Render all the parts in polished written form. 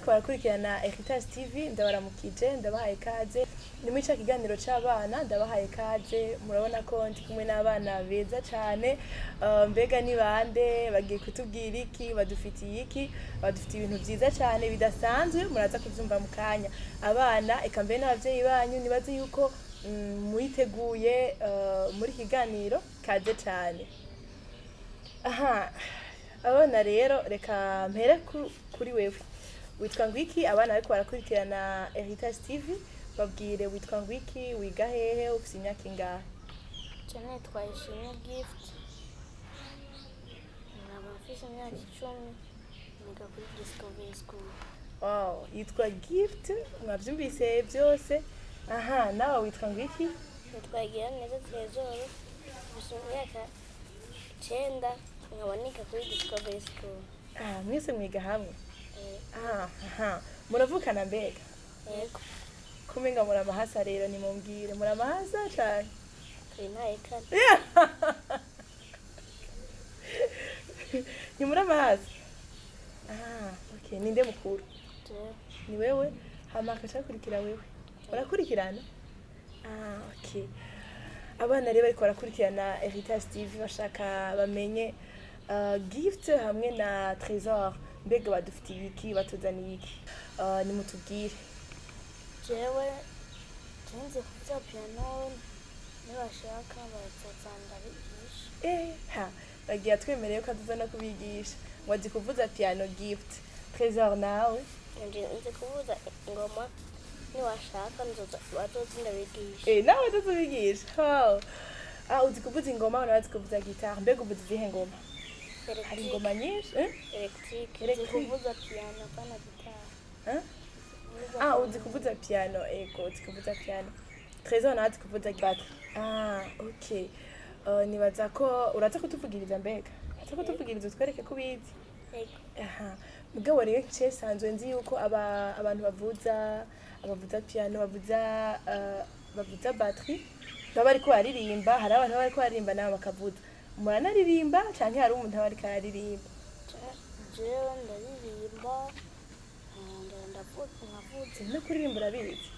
Barakurikirana Heritage TV, ndabaramukije, ndabahaye ikaze. Ni muri ca kiganiro c'abana, ndabahaye ikaze. Murabona ko ndi kumwe n'abana beza cane. Mbega ni bande? Bagiye kutubwira iki? Badufitiye iki? Badufitiye ibintu vyiza cane bidasanzwe, muraza kuvyumva mu kanya. Abana, eka mbere n'abavyeyi banyu, nibaze yuko mwiteguye muri kiganiro. Kaze cane. Aha, abana rero, reka mpere kuri wewe. Witwa ngwiki? Abana bariko barakurikirana Heritage TV, babwire: witwa ngwiki, wiga hehe, ufise imyaka ingahe? Je nitwa Ishimwe Gift, nkaba mfise imyaka 10, niga kuri Discovery School. Wow, yitwa Gift, mwavyumvise byose. Aha, nawe witwa ngwiki? Nitwa Igiraneza Trésor, mfise imyaka 9, nkaba niga kuri Discovery School. Ah, mwese mwiga hamwe? Eh. Ah, aha, muravukana mbega? Yego. Kumenga muramahasa rero, nimumbwire, muramahasa cane? Turi ntayekane. Ni muramahasa. Ah, okay. Ninde mukuru? Jewe. Ni wewe, hama akacakurikira wewe. Urakurikirana. Ah, okay. Abana rero bariko barakurikirana Heritage TV bashaka bamenye Gift hamwe na Trésor, mbega badufitiye iki? Batuzaniye iki? Nimutubwire. Jewe nzi kuvuza piano, nibashaka bazoza ndabigisha. Eh, ha, bagiye atwemereye ko aduza no kubigisha, ngo azi kuvuza piano Gift. Trésor, nawe? Nje nzi kuvuza ingoma, niwashaka nzoza bazoza ndabigisha. Eh, nawe tuzubigisha. Oh. Ah, uzi kuvuza ingoma, nawe azi kuvuza guitare. Mbega uvuza izihe ngoma? Hari ingoma nyinshi, eh? Electric. Nzi Electric. kuvuza piano, apana gitari. Eh? Ah, uzi kuvuza piano, ego, uzi kuvuza piano. Trésor nawe azi kuvuza batterie. Ah, okay. Nibaza ko uraza kutuvugiriza mbega. Uraza kutuvugiriza utwereke ko ubizi. Ego. Aha. Mugabo rero nce sanzwe nzi yuko abantu bavuza, abavuza piano, bavuza batterie, baba bariko baririmba. Hari abantu baba bariko baririmba nabo bakavuza. Muranaririmba canke hari umuntu aba ariko araririmba? Jewe ndaririmba, nkongera ndavuza, nkavuza. No kuririmba urabizi?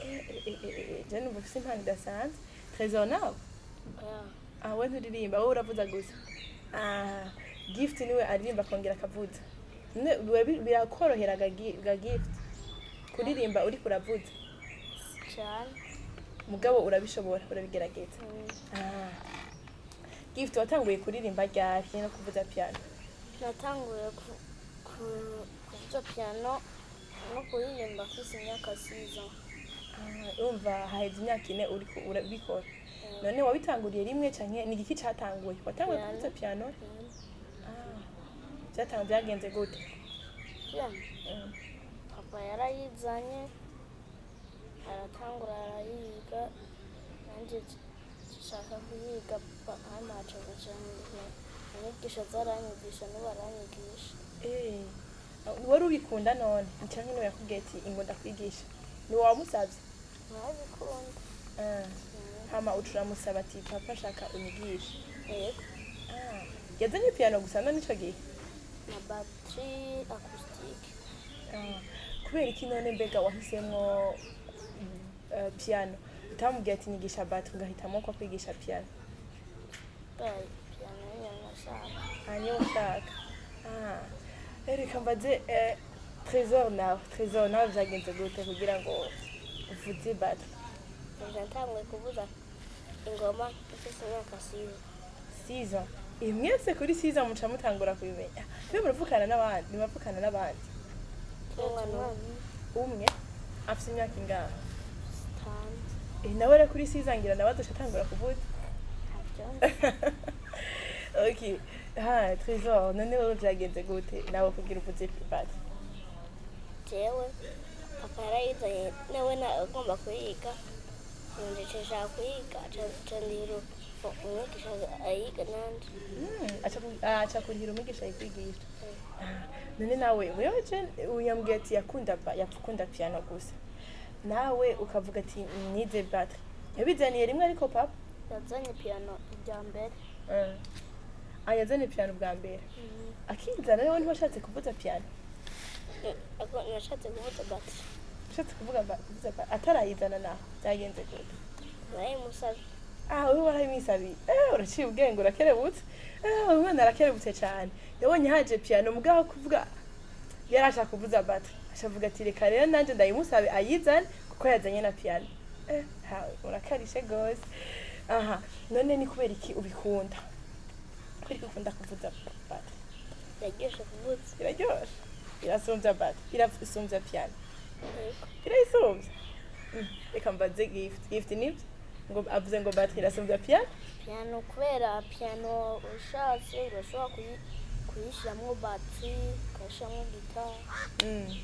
Eh, eh, eh, eh, eh, je numva ufise impano idasanzwe. Trésor, nawe? Oya. Ah, we nturirimba, wowe uravuza gusa. Ah, Gift niwe aririmba akongera akavuza. None birakorohera ga Gift kuririmba uriko uravuza? Cyane. Mugabo urabishobora, urabigerageza. Ah. Gift, watanguye kuririmba ryari no kuvuza piano? Natanguye kuvuza piano no kuririmba mfise imyaka 6. Ah, urumva haheze imyaka 4 uriko urabikora. None wabitanguriye rimwe canke ni igiki catanguye? Watanguye Piano. kuvuza piano? Ah. Vyatanguye byagenze gute? Piano, papa yarayizanye, aratangura arayiga, nanjye nshaka kuyiga. Papa hama aca inyigisho zaranyigisha, n'ubu aranyigisha. Eh. Wari ubikunda none? Canke niwe yakubwiye ati ingo ndakwigisha? Ni wowe wamusavye? Narabikunda. Ah. Hama uca uramusaba ati papa, nshaka unyigishe. Yego. Ah. Yazanye piano gusa none ico gihe? Na batterie acoustique. Ah, kubera iki none mbega wahisemwo piano? Utamubwiye ati nyigisha batterie, ugahitamo ko kwigisha piano? Bwa piano niyo nashaka. Ah, niyo ushaka. Ah, reka mbaze Trésor nawe. Trésor, nawe vyagenze gute kugira ngo uvuze batterie? Nje natanguye kuvuza ingoma mfise imyaka 6. 6 ans. Mwese kuri 6 ans muca mutangura kubimenya? Mbe muravukana n'abandi? Ntimuvukana n'abandi? Umwana. Umwe afise imyaka ingahe? 5. Eh, nawe rero kuri 6 ans ngira nawe azoca atangura kuvuza. Ntabyo. Okay. Ha, Trésor, none wewe vyagenze gute nawe kugira uvuze batterie? Jewe papa yarayizanye, nawe agomba kuyiga, nje nshaka kuyiga, aca ndihira umwigisha ayiga nanje. Aca kurihira umwigisha yikwigisha. Ah, none nawe wewe je uyambwiye ati yakunda piano gusa, nawe ukavuga ati nize batterie. Yabizaniye rimwe ariko papa? Yazanye piano irya mbere. Ah, yazanye piano bwa mbere. Akizana rero, ntiwashatse kuvuza piano? Nashatse kuvuza batiri. Ushatse kuvuga kuvuza atarayizana naho byagenze gute? Narayimusabye. Ah, wewe warayimwisabiye. Uraciye ubwenge, urakerebutse. Uyu mwana arakerebutse cyane. Yabonye haje piano, mugabo kuvuga yari ashaka kuvuza batterie, ashavuga ati reka rero nanjye ndayimusabe ayizane kuko yazanye na piano. Ha, urakarishe gose. Aha, none ni kubera iki ubikunda? Kubera iki ukunda kuvuza batterie? Iraryoshe kuvuza. Iraryoshe, irasumbya batterie, irasumbya piano? Yego. Irayisumbya. Reka mbaze Gift. Gift, nibyo ngo avuze ngo batterie irasumbya piano? Piano, kubera piano ushatse urashobora kuyishyiramo batiri, ukayishyiramo gitari.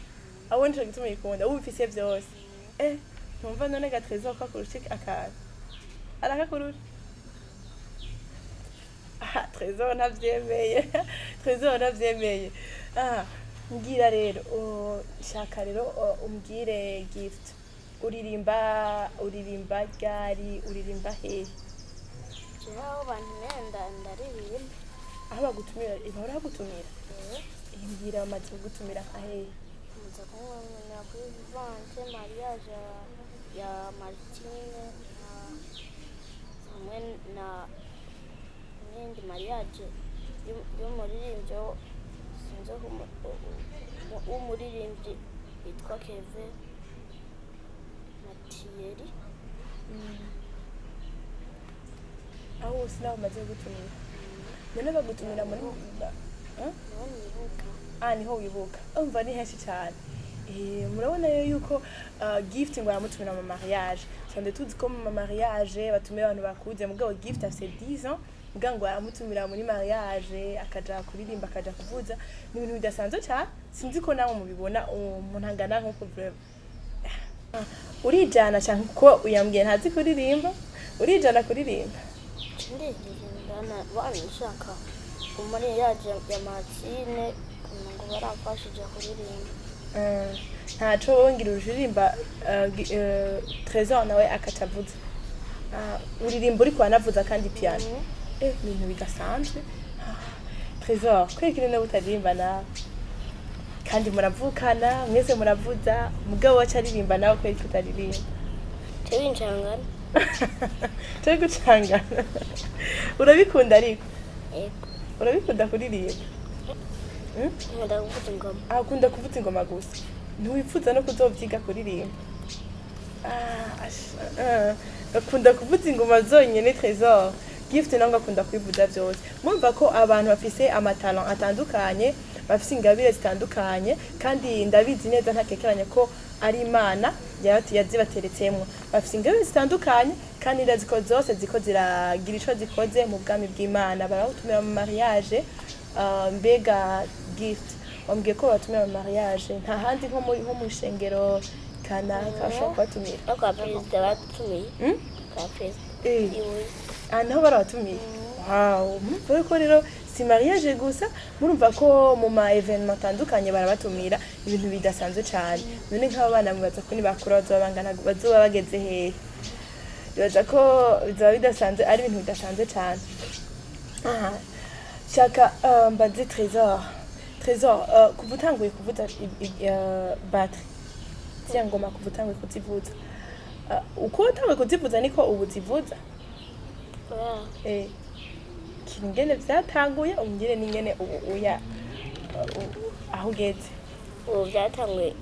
Abo nico gituma uyikunda, uba ubifise vyose. Ntumva none ga Trésor ko akurusha akantu? Arakakurusha. Ah, Trésor ntavyemeye, Trésor ntavyemeye. Ah, mbwira rero, shaka rero umbwire Gift, uririmba ryari, uririmba hehe? Jewe aho bantumira ndaririmba. Aho bagutumira, bahora bagutumira? Mbwira, bamaze kugutumira nka hehe? Nza kumwemera kuri Vivante, mariage ya Martine hamwe na n'indi mariage y'umuririmbyi sinzi w'umuririmbyi yitwa Keve na Thierry. Aho hose naho bamaze kugutumira? None bagutumira muri? Eh? Niho nibuka. Ah, niho wibuka. Umva, ni henshi cyane. Murabona rero yuko Gift ngo aramutumira mu mariage. Sanzwe tuzi ko mu mariage batumira abantu bakuze, mugabo Gift afise 10 ans, mugabo ngo aramutumira muri mariage akaja kuririmba, akaja kuvuza. Ni ibintu bidasanzwe cyane. Sinzi ko namwe mubibona, umuntu angana nk'uko vraiment. Ah, urijana cyane kuko uyambwiye ntazi kuririmba. Urijana kuririmba? Ndirimbana banshaka muri mariage ya Martine ngo baramfashije kuririmba. Ntaco, wowe ngira uririmba, Trésor nawe akaca avuza. Ah, uririmba uriko wanavuza kandi piano. Ni ibintu bidasanzwe. Ah, Trésor, kubera iki nawe utaririmba nawe? Kandi muravukana mwese, muravuza, mugabo waca aririmba, nawe kubera iki utaririmba? Tewe inshangano. Turi gucangana. Urabikunda ariko? Yego. Urabikunda kuririmba? Nkunda kuvuza ingoma. Ah, ukunda kuvuza ingoma gusa, ntiwifuza no kuzovyiga kuririmba? Ah, ah, akunda kuvuza ingoma zonyene Trésor. Gift nawe ngo akunda kwivuza vyose. Murumva ko abantu bafise amatalent atandukanye, bafise ingabire zitandukanye, kandi ndabizi neza ntakekeranya ko ari Imana yazibateretsemwo. Bafise ingabire zitandukanye kandi ndazi ko zose ziko ziragira ico zikoze mu bwami bw'Imana. Barabutumira mu mariage. Mbega Gift, wambwiye ko batumira mu mariage, nta handi nko mu ishengero kanaka bashobora kubatumira? No kwa perezida batumiye. Kwa perezida. Iwe. Ah, naho barabatumiye. Wow, murumva ko rero si mariage gusa, murumva ko mu ma événement atandukanye barabatumira, ibintu bidasanzwe cyane. None nk'aba bana mubaza ko nibakura bazoba bangana, bazoba bageze hehe? Bibaza ko bizaba bidasanzwe, ari ibintu bidasanzwe cyane. Aha, shaka mbaze Trésor. Trésor, kuva utanguye kuvuza batterie, ziriya ngoma, kuva utanguye kuzivuza, uko watanguye kuzivuza niko ubu zivuza? Oya. Kintu ingene vyatanguye, umbwire n'ingene ubu uya aho ugeze. Ubu byatanguye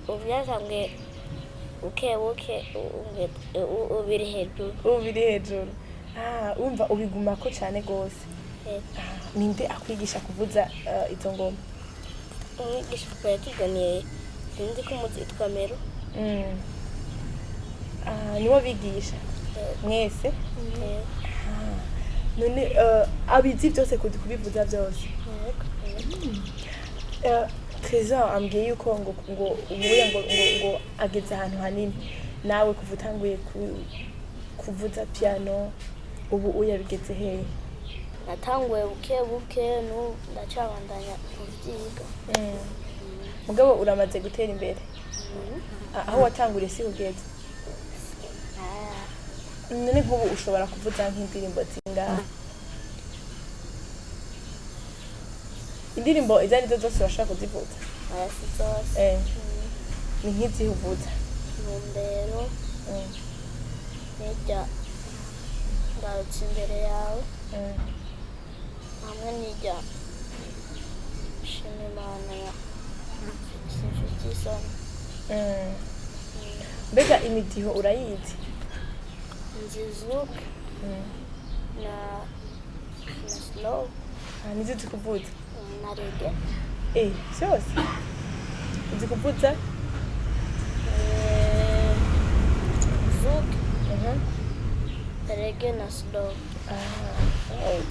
buke buke, ubu biri hejuru. Ubu biri hejuru. Ah, umva ubigumako cane gose. Ah, ninde akwigisha kuvuza izo ngoma? Umwigisha yatuzaniye, sinzi ko umuzi, yitwa Mero. Ah, niwo bigisha mwese? Eh. Ah, none abizi byose kubivuza byose? Yego. Trésor ambwiye yuko ngo ubuya ngo ageze ahantu hanini. Nawe kuva utanguye kuvuza piano, ubu uya bigeze hehe? Natanguye buke buke, n'ubu ndacabandanya kuvyiga. Mugabo uramaze gutera imbere. Ah, aho watanguriye si ugeze? Ah. None nk'ubu ushobora kuvuza nk'indirimbo zingahe? Indirimbo izo arizo zose urashobora kuzivuza? Oya, si zose. Ni nk'izihe uvuza? Intumbero n'irya ngarutse imbere yawe hamwe n'irya shima Imana ya simfite isoni. Mbega imidiho urayizi? Nzi zouk na slow. Ah, nizo uzi kuvuza? Na reggae. Vyose uzi kuvuza? Zouk, reggae na slow. Ah, oh.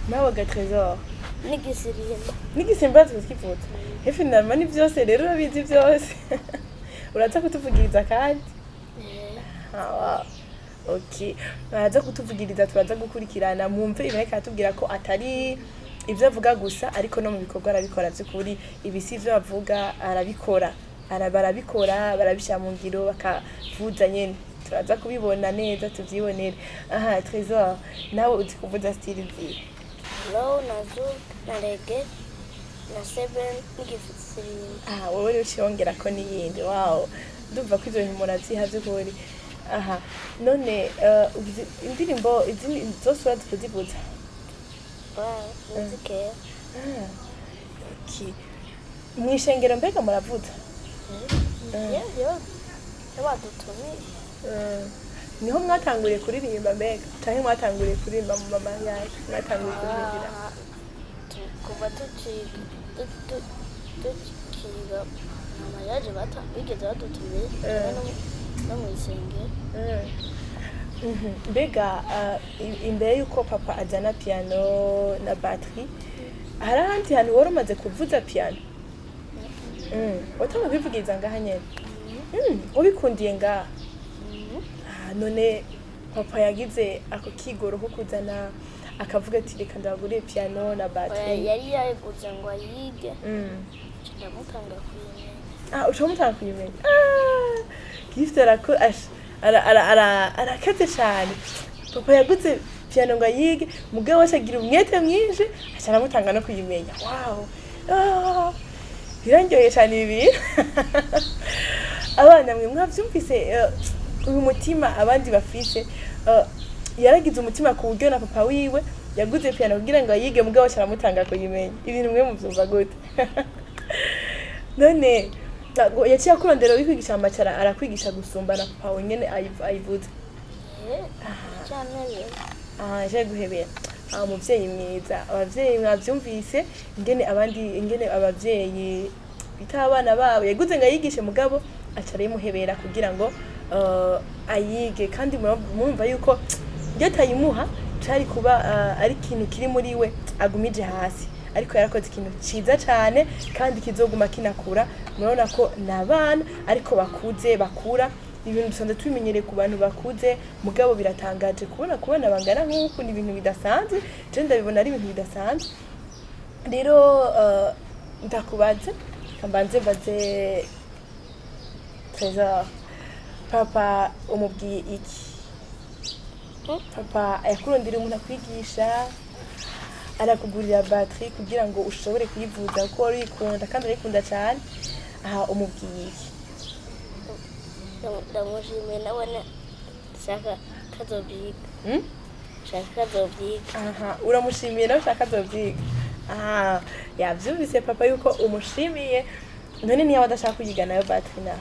Nawe ga Trésor? N'igisirimba. N'igisimba tukivuza hefi nama ni vyose rero, urabizi vyose, uraza kutuvugiriza kandi? Eh. Ah, wow. Okay, baraza kutuvugiriza, turaza gukurikirana mwumve iboneka atubwira ko atari ibyo avuga gusa, ariko no mu bikorwa arabikora by'ukuri. Ibi si ibyo avuga, arabikora. Barabikora, barabishyira mu ngiro, bakavuza nyene. Turaza kubibona neza, tuvyibonere. Aha Trésor, nawe uzi kuvuza style zihe? Slow na zouk na reggae na seven n'igisirimba. Aha wowe rero uciyongera ko n'iyindi. Wow, ndumva ko ivyo bintu muravyiha vy'ukuri. Aha none indirimbo izindi zose urazi kuzivuza? Wow, nzikeya. Ah, okay. Mw'ishengero mbega muravuza? Iyo badutumiye. Niho mwatanguriye kuririmba mbega, canke mwatanguriye kuririmba mu mama yacu, mwatanguriye kuririmbira? Ah, kuva tukiga tukiga mama yaje bigeze badutumiye hamwe no mu isengero. Mbega imbere yuko papa azana piano na batterie, hari ahandi hantu wari umaze kuvuza piano? Watanguye kwivugiriza ngaha nyene? Ubikundiye ngaha? Ah, none papa yagize ako kigoro ko kuzana, akavuga ati reka ndabaguriye piano na Oya, batterie? Yari yayiguze ngo ayige, nca ndamutanga kuyimenya. Ah, ushobora mutanga kuyimenya. Ah, Gift arako arakaze cyane. Papa yaguze piano ngo ayige, mugabo we agira umwete mwinshi, aca aramutanga no kuyimenya. Wow, ah, birandyoheye cyane ibi bintu. Abana mwe mwavyumvise, uyu mutima abandi bafise, yaragize umutima ku buryo na papa wiwe yaguze piano kugira ngo ayige, mugabo aca aramutanga kuyimenya. Ibintu mwe muvyumva gute? None ntabwo yaciye akurondera wikwigisha amacara, arakwigisha gusumba na papa wenyene ayivuze? Cyane. Ah, yaciye guhebera. Ah, umuvyeyi mwiza. Abavyeyi mwavyumvise ingene abandi, ingene abavyeyi bita abana babo. Yaguze ngo ayigishe, mugabo aca arayimuhebera kugira ngo ayige. Kandi murumva yuko iyo atayimuha cari kuba ari ikintu kiri muri we agumije hasi, ariko yarakoze ikintu ciza cane kandi kizoguma kinakura. Murabona ko ni abana ariko bakuze, bakura. Ibintu dusanzwe tubimenyereye ku bantu bakuze, mugabo biratangaje kubona kubona bangana nk'uku. Ni ibintu bidasanzwe, je ndabibona ari ibintu bidasanzwe. Rero ndakubaze, mbanze mbaze Trésor, papa umubwiye iki? Papa yakurondera umuntu akwigisha, arakugurira batterie kugira ngo ushobore kuyivuza kuko wari uyikunda kandi urayikunda cyane. Aha umubwiye iki? Ndamushimiye, nawe shaka kazobyiga. Shaka kazobyiga. Aha uramushimiye, nawe ushaka azovyiga. Aha yavyumvise papa yuko umushimiye. None niyo adashaka kuyiga nayo batterie nawe?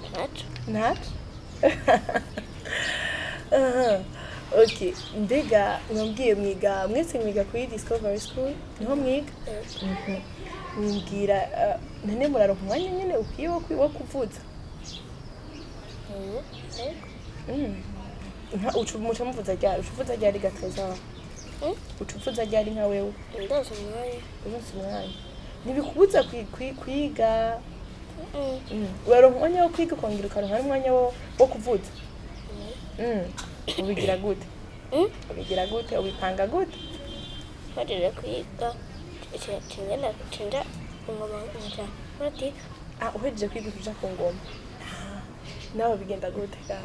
Ntaco. Ntaco. Aha, okay. Mbega mwambwiye mwiga mwese, mwiga kuri Discovery School, niho mwiga? Mbwira, none muraronka umwanya nyene ukwiye wo kuvuza? Eh, yego. Nka uca muca muvuza ryari? Uca uvuza ryari ga Trésor? Uca uvuza ryari nka wewe? Ndazi umwanya. Uronse umwanya, ntibikubuza kwiga? Mm. Uraronka umwanya wo kwiga, ukongera ukaronka n'umwanya wo kuvuza? Ubigira gute? Ubigira gute, ubipanga gute? Mpejeje kwiga ngenda cinja ingoma nkaja muratika. Ah, uhejeje kwiga uja ku ngoma. Ah, nawe bigenda gute ga?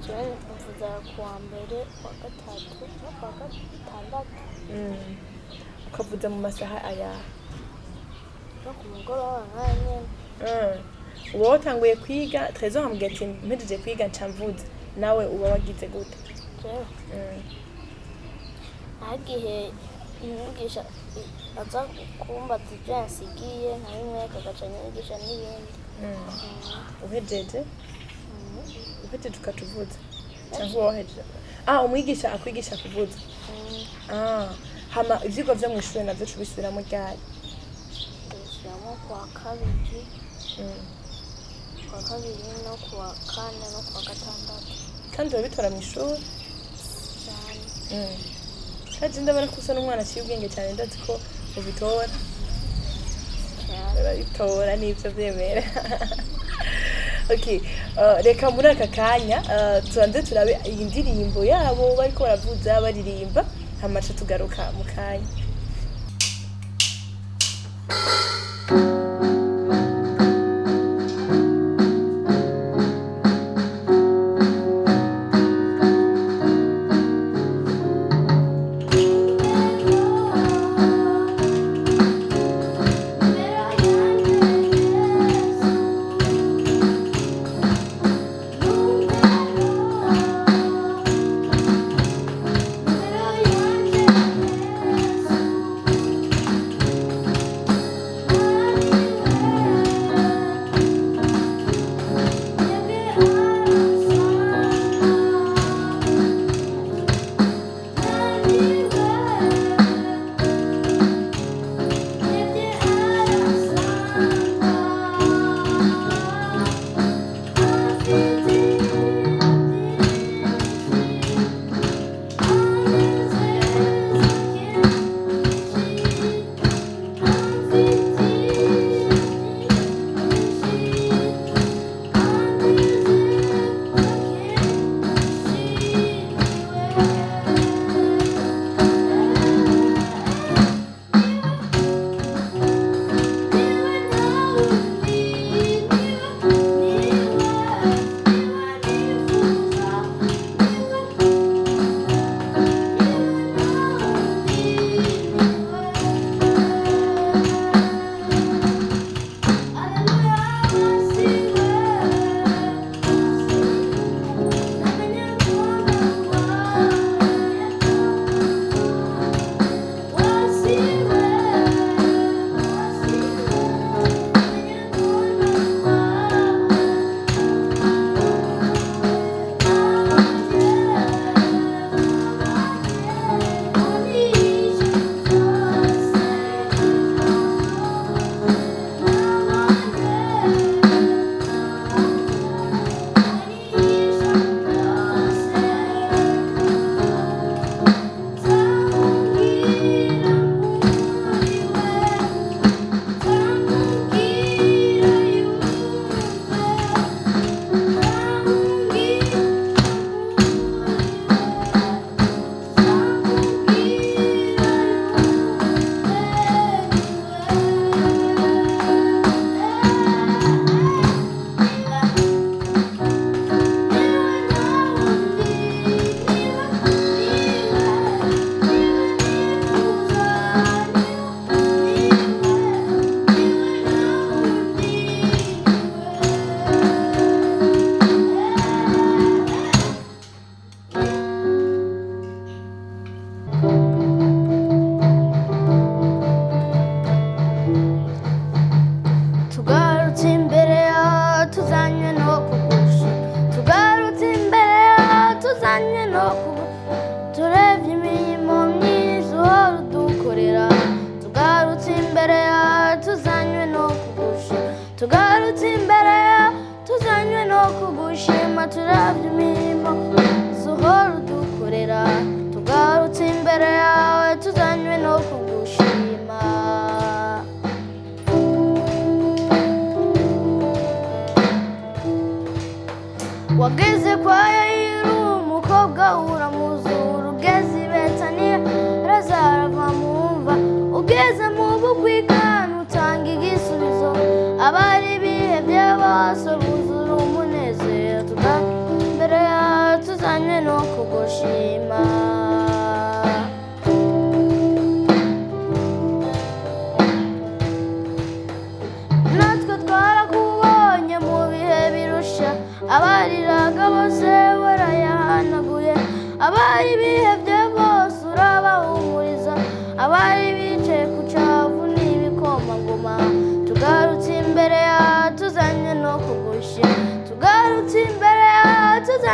Jewe mvuza kuwa mbere, kuwa gatatu no kuwa gatandatu. Ukavuza mu masaha aya? No ku mugoroba nkayo nyene. Uba watanguye kwiga, Trésor amubwira ati mpejeje kwiga nca mvuza, nawe uba wagize gute? Jewe aho igihe umwigisha aza kumbaza ibyo yansigiye nkabimwereka, agaca anyigisha n'ibindi. Uhejeje uhejeje ukaca uvuza cyangwa uba wahejeje? Ah, umwigisha akwigisha kuvuza. Ah, hama ivyigwa vyo mw'ishure navyo cubisubiramo ryari? Ndabisubiramo kuwa kabiri. Kuwa kabiri no kuwa kane no kuwa gatandatu. Kandi urabitora mw'ishure? Cyane. Kandi ndabona ko usa n'umwana aciye ubwenge cyane, ndazi ko ubitora. Cyane. Urabitora n'ibyo byemera. Okay, reka muri aka kanya tubanze turabe iyi ndirimbo yabo bariko baravuza baririmba, hamaca tugaruka mu kanya. Tugarutse imbere yawe tuzanywe no kugusha, tugarutse imbere yawe tuzanywe no kugusha, turebye imirimo myiza uhora udukorera. Tugarutse imbere yawe tuzanywe no kugusha, tugarutse imbere yawe tuzanywe no kugushima, turebye imirimo myiza uhora udukorera. Tugarutse imbere yawe tuzanywe no kugushima. Wageze kwa Yayiru umukobwa uramuzura, ugeze i Betaniya Lazaro ava mu mva, ugeze mu bukwikana utanga igisubizo, abari bihebye bose buzura umunezero. Tugarutse imbere yawe tuzanywe no kugushima.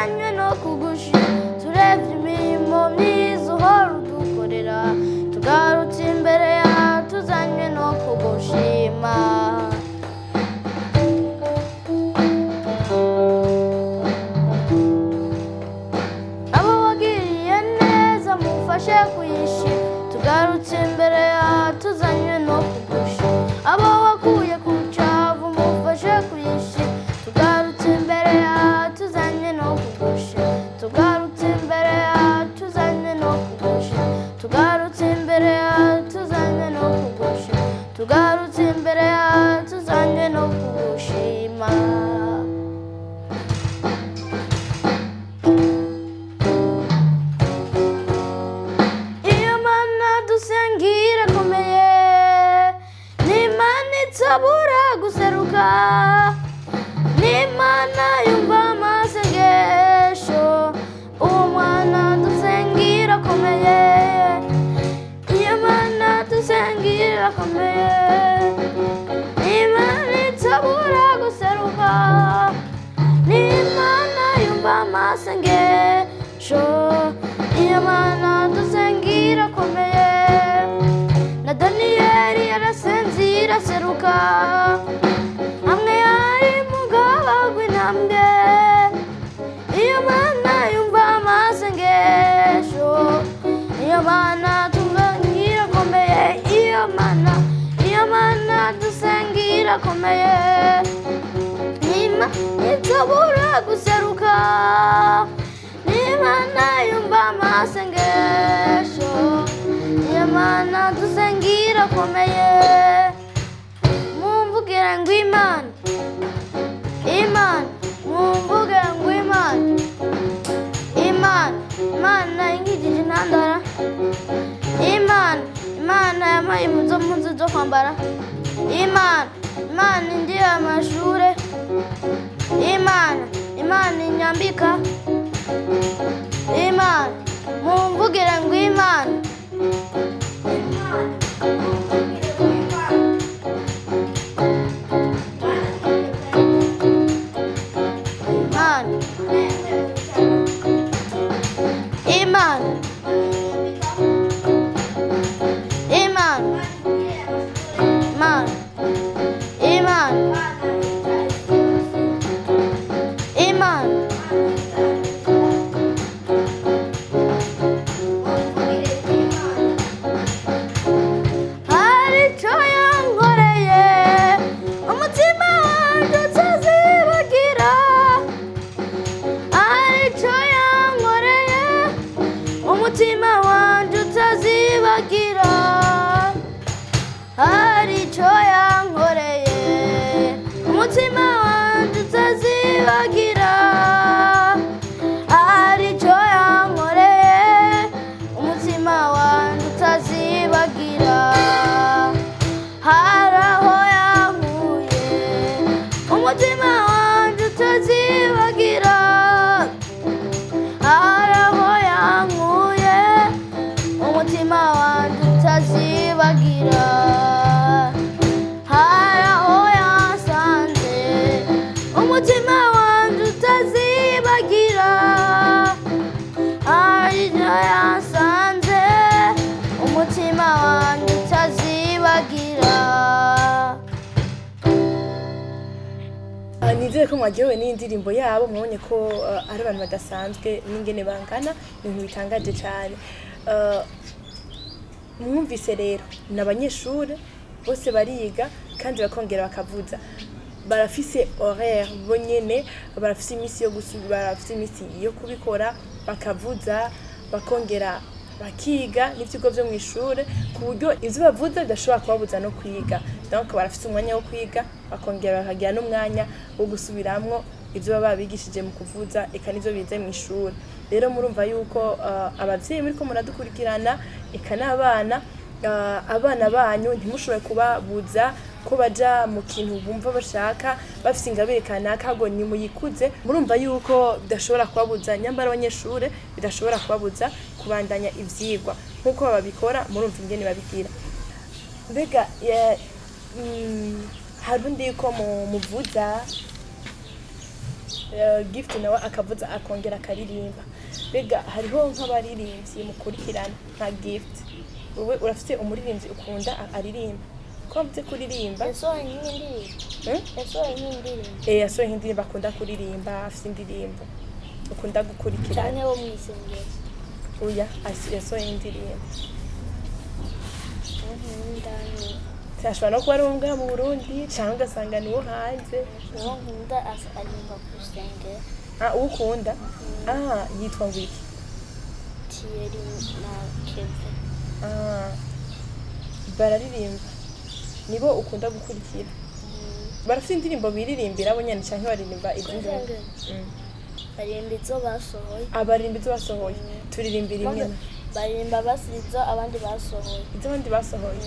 tuzanywe no kugushima. Turebye imirimo myiza uhora udukorera, tugarutse imbere yawe tuzanywe no kugushima. Abo wagiriye neza mufashe kuyishima, tugarutse imbere yawe tuzanywe no kugushima. Abo wakuye ku cyavu mufashe kuyishima, tugarutse imbere yawe tuzanywe no kugushima. Tugarutse imbere yawe tuzanywe no kugushima. Tugarutse imbere yawe tuzanywe no kugushima. Tugarutse imbere yawe tuzanywe no kugushima. Iyo Mana dusenga irakomeye, ni Imana itabura guseruka, ni Imana yumva amasengesho. Uwo mwana dusenga irakomeye, iyo Mana dusenga irakomeye, ni Imana itabura guseruka, ni Imana yumva amasengesho. Iyo Mana dusenga irakomeye, na Daniyeli yarasenze iraseruka, hamwe yari mugaba w'intambwe. Iyo Mana yumva amasengesho, iyo Mana dusenga irakomeye, iyo Mana, iyo Mana dusenga irakomeye, Nima itabura guseruka, n'Imana yumva amasengesho. Iyo Mana dusenga irakomeye. Mumvugire ngo Imana, Imana, mumvugire ngo Imana, Imana, Imana inkijije intandara, Imana, Imana yampaye impuzu mpuzu zo kwambara, Imana, Imana indiye amashure, Imana, Imana inyambika, Imana, mumvugire ngo Imana. Imana, Imana, Imana, Imana, Imana, Imana. Hari icyo yankoreye umutima wanjye utazibagira, hari icyo yankoreye umutima wanjye utazibagira, hari icyo yankoreye umutima wanjye utazibagira, hari icyo yankoreye umutima wanjye utazibagira, hari aho yankuye umutima wanjye utazibagira, hari aho yankuye umutima wanjye utazibagira, hari aho yansanze umutima wanjye utazibagira, hari ibyo yansanze umutima wanjye utazibagira. Nizere ko mwaryohewe n'indirimbo yabo. Mwabonye ko ari abantu badasanzwe n'ingene bangana, ni ibintu bitangaje cyane. Mwumvise rero ni abanyeshuri bose bariga kandi bakongera bakavuza, barafise horaire bo nyene, barafise iminsi yo gusubira, barafise iminsi yo kubikora, bakavuza bakongera bakiga n'ivyigwa vyo mw'ishure, ku buryo ivyo bavuza bidashobora kubabuza no kwiga. Donc barafise umwanya wo kwiga, bakongera bakagira n'umwanya wo gusubiramwo ivyo baba babigishije mu kuvuza, eka n'ivyo bize mw'ishure. Rero murumva yuko abavyeyi muriko muradukurikirana, eka n'abana, abana banyu ntimushobore kubabuza ko baja mu kintu bumva bashaka, bafise ingabire kanaka ngo nimuyikuze. Murumva yuko bidashobora kubabuza, nyambara abanyeshure bidashobora kubabuza kubandanya ivyigwa nk'uko babikora. Murumva ingene babigira. Mbega hari undi yuko muvuza? Gift nawe akavuza akongera akaririmba. Mbega hariho nk'abaririmbyi mukurikirana nka Gift? Wowe urafite umuririmbyi ukunda aririmba, ko wavuze kuririmba? Yasohoye nk'indirimbo. Hmm? Yasohoye nk'indirimbo. Eh, yasohoye nk'indirimbo akunda kuririmba, afite indirimbo ukunda gukurikirana? Canke wo mw'isengero? Oya, yasohoye indirimbo. Uwo nkunda ni Ashobora no kuba ari uwo ngaha mu Burundi, cyangwa ugasanga ni uwo hanze. Uwo nkunda aririmba ku rusengero. Ah, uwo ukunda, ah, yitwa ngo iki? Thierry na Kevin. Ah, bararirimba, nibo ukunda gukurikira? Barafite indirimbo biririmbira bo nyene, canke baririmba izindi? Rusengero. Baririmba izo basohoye. Abaririmba izo basohoye. Turirimbira imwe. Baririmba basize izo abandi basohoye. Izo abandi basohoye.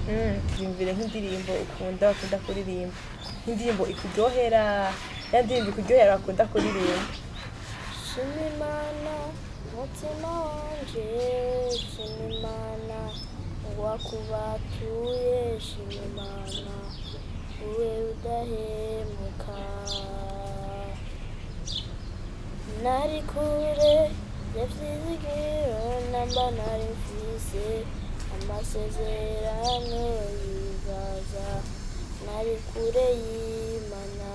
Turirimbire nk'indirimbo ukunda, bakunda kuririmba, nk'indirimbo ikuryohera, ya ndirimbo ikuryohera bakunda kuririmba. Shima Imana, mutima wanje, shima Imana, uwakubatuye, shima Imana, uwe udahemuka. Nari kure yavyizigiro, namba nari mfise amasezerano yizaza, nari kure y'Imana,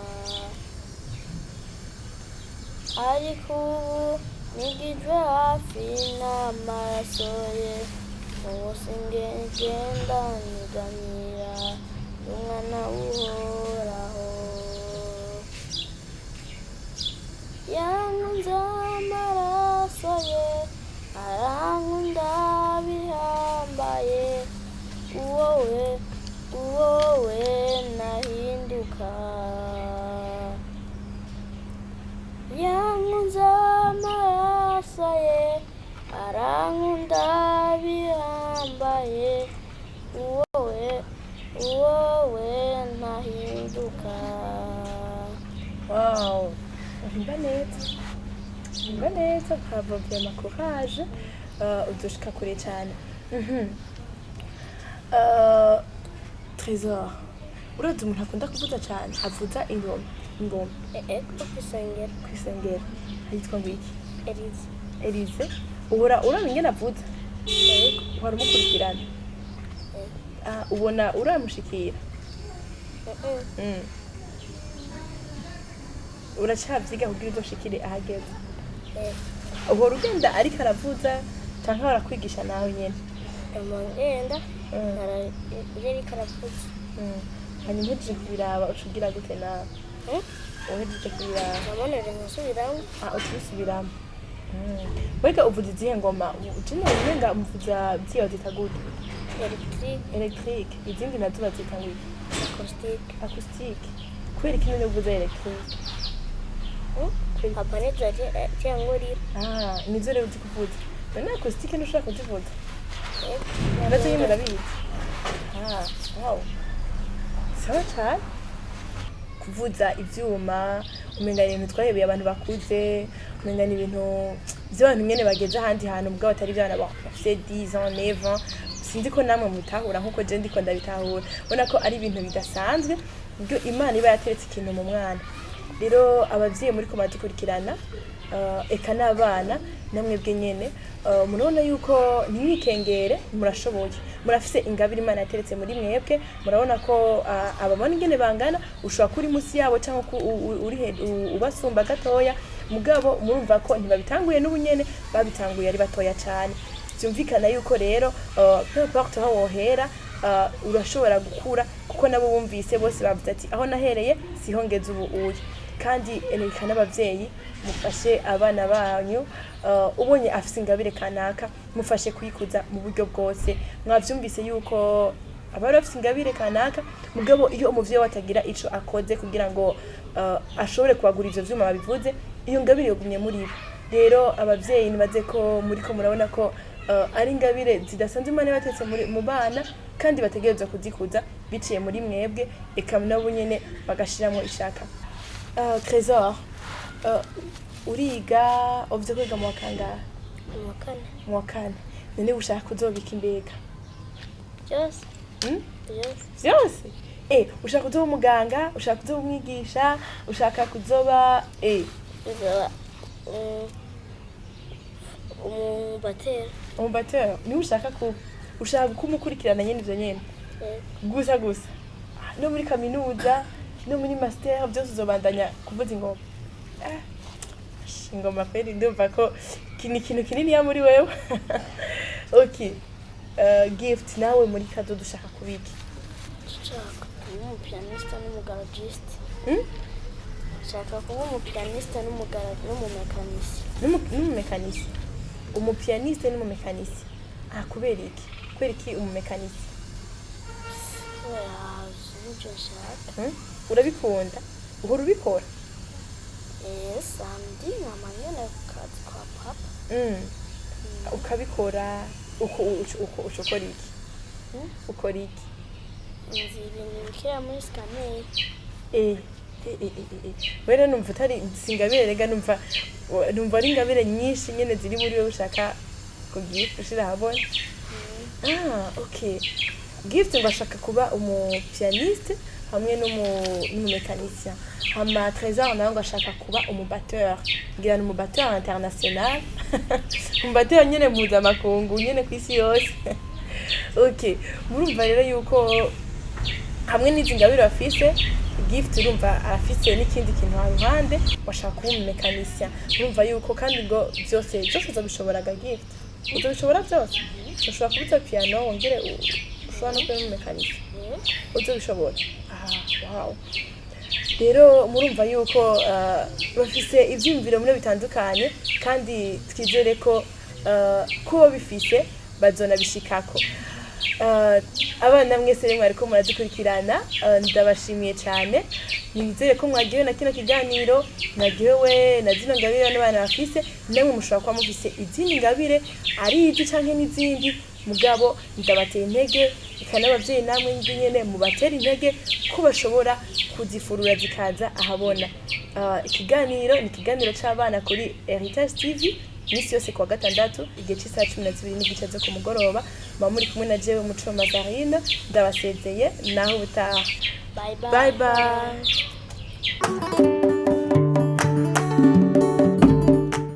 ariko ubu nigijwe hafi n'amaraso ye. Ubu singegenda nyigamira, umwana w'Uhoraho. Yankunze amaraso ye, arankunda bihambaye, uwowe uwowe nahinduka. Yankunze amaraso ye, arankunda bihambaye, uwowe uwowe ntahinduka. Wow, uhimba neza, uhimba neza, bravo, vraiment courage. Uzoshika kure cyane. Trésor, urazi umuntu akunda kuvuza cyane, avuza ingoma, ingoma? Ego, kw'isengero. Kw'isengero yitwa ngo iki? Elize. Elize. Uhora uraba ingene avuza? Ego. Uhora umukurikirana? Ego. Ah, ubona uramushikira? Uracavyiga kugira uzoshikire ahageze? Ego. Uhora ugenda ariko aravuza, canke barakwigisha nawe nyene? Ngenda iyo ariko aravuza. Hanyuma uhejeje kubiraba uca ugira gute nawe? Uhejeje kubiraba? Ndabonera nkasubiramo. Ah, uca ubisubiramo. Wega uvuza izihe ngoma? Jino umenga umuvuza vyiyo bazita gute? Électrique. Électrique. Izindi nazo bazita ngo iki? Acoustique. Acoustique. Kubera iki none uvuza électrique? Papa nizo cyangurira. Ah, nizo rero uzi kuvuza. None acoustique ntushobora kuzivuza? Nazo nyene urabizi? Ah, wow, sawa cane. Kuvuza ivyuma umenga ni ibintu twahebeye abantu bakuze, umenga ni ibintu vy'abantu nyene bageze ahandi hantu, mugabo atari ivy'abana bafise 10 ans, 9 ans. Sinzi ko namwe mubitahura nkuko je ndiko ndabitahura. Ubona ko ari ibintu bidasanzwe ubwo Imana iba yateretse ikintu mu mwana. Rero abavyeyi muriko muradukurikirana, eka n'abana namwebwe nyene, murabona yuko ntimwikengere, murashoboye, murafise ingabire Imana yateretse muri mwebwe. Murabona ko ababona ingene bangana, ushobora kuba uri munsi yabo cyangwa uri ubasumba gatoya, mugabo murumva ko ntibabitanguye n'ubu nyene, babitanguye ari batoya cyane. Byumvikana yuko rero peu importe aho wohera, urashobora gukura, kuko nabo bumvise bose bavuze ati aho nahereye siho ngeze ubu uyu. Kandi ereka n'abavyeyi mufashe abana banyu, ubonye afise ingabire kanaka, mufashe kuyikuza mu buryo bwose. Mwavyumvise yuko abari bafise ingabire kanaka, mugabo iyo umuvyeyi we atagira ico akoze kugira ngo ashobore kubagura ivyo vyuma babivuze, iyo ngabire yogumye muri bo. Rero abavyeyi, nibaze ko muriko murabona ko ari ingabire zidasanzwe Imana yabatetse mu bana, kandi bategerezwa kuzikuza biciye muri mwebwe, eka nabo nyene bagashiramwo ishaka. Trésor, uriga, uvuze ko wiga mu wa kangahe? Mu wa kane. Mu wa kane. None ushaka kuzobika imbega? Byose. Mm? Byose. Vyose. Ushaka kuzoba umuganga, ushaka kuzoba umwigisha, ushaka kuzoba Nzoba umubateri. Umubatteur niwe ushaka kuba? Ushaka kumukurikirana nyene ivyo nyene? Gusa gusa. Ah, no muri kaminuza no muri master byose uzobandanya kuvuza ingoma? Ingoma kweri, ndumva ko ni ikintu kinini muri wewe. Okay, Gift, nawe muri kazoza ushaka kubiki? Nshaka kuba umupianiste n'umugaragiste. Hmm? Nshaka kuba umupianiste n'umumekanisi. N'umumekanisi? Umupianiste n'umumekanisi. Ah, kubera iki? Kubera iki umumekanisi? Kubera nibyo nshaka. Hmm? Urabikunda? Uhora ubikora? Samedi nkama nyene ku kazi kwa papa. Ukabikora uko uko ukora iki? Hmm? Ukora iki? Nzi ibintu bikira muri scanner. Wera numva utari singabire rega, numva ari ingabire nyinshi nyene ziri muri wewe ushaka kugira ushira ahabona. Ah, okay. Gift ngo ashaka kuba umupianiste hamwe n'umumécanicien. Hama Trésor nawe ngo ashaka kuba umubatteur, ngira ni umubatteur international, umubatteur nyene mpuzamakungu nyene kw'isi yose. Okay, murumva rero yuko hamwe n'izi ngabire bafise, Gift urumva arafise n'ikindi kintu haruhande, washaka kuba umumécanicien. Urumva yuko kandi ngo byose byose uzobishoboraga. Gift, uzobishobora byose? Ushobora kuvuza piano wongere ushobora no kuba umumécanicien? Uzobishobora? Ah, wow. Rero murumva yuko bafise ivyiyumviro muri bitandukanye, kandi twizere ko kuba bifise bazonabishikako. Abana mwese rero mwariko muradukurikirana, ndabashimiye cyane. Nizere ko mwagiwe na kino kiganiro, mwagiwe na zino ngabire n'abana bafise. Namwe mushobora kuba mufise izindi ngabire, ari izi canke n'izindi, mugabo ndabateye intege, eka n'abavyeyi namwe nyene mubatera intege ko bashobora kuzifurura zikaza ahabona. Ikiganiro ni ikiganiro c'abana kuri Heritage TV, iminsi yose kuwa gatandatu igihe c'isaha 12:30 zo ku mugoroba. Muba muri kumwe na jewe Muco Mazarine. Ndabasezeye, naho ubutaha. Bye bye. Bye bye.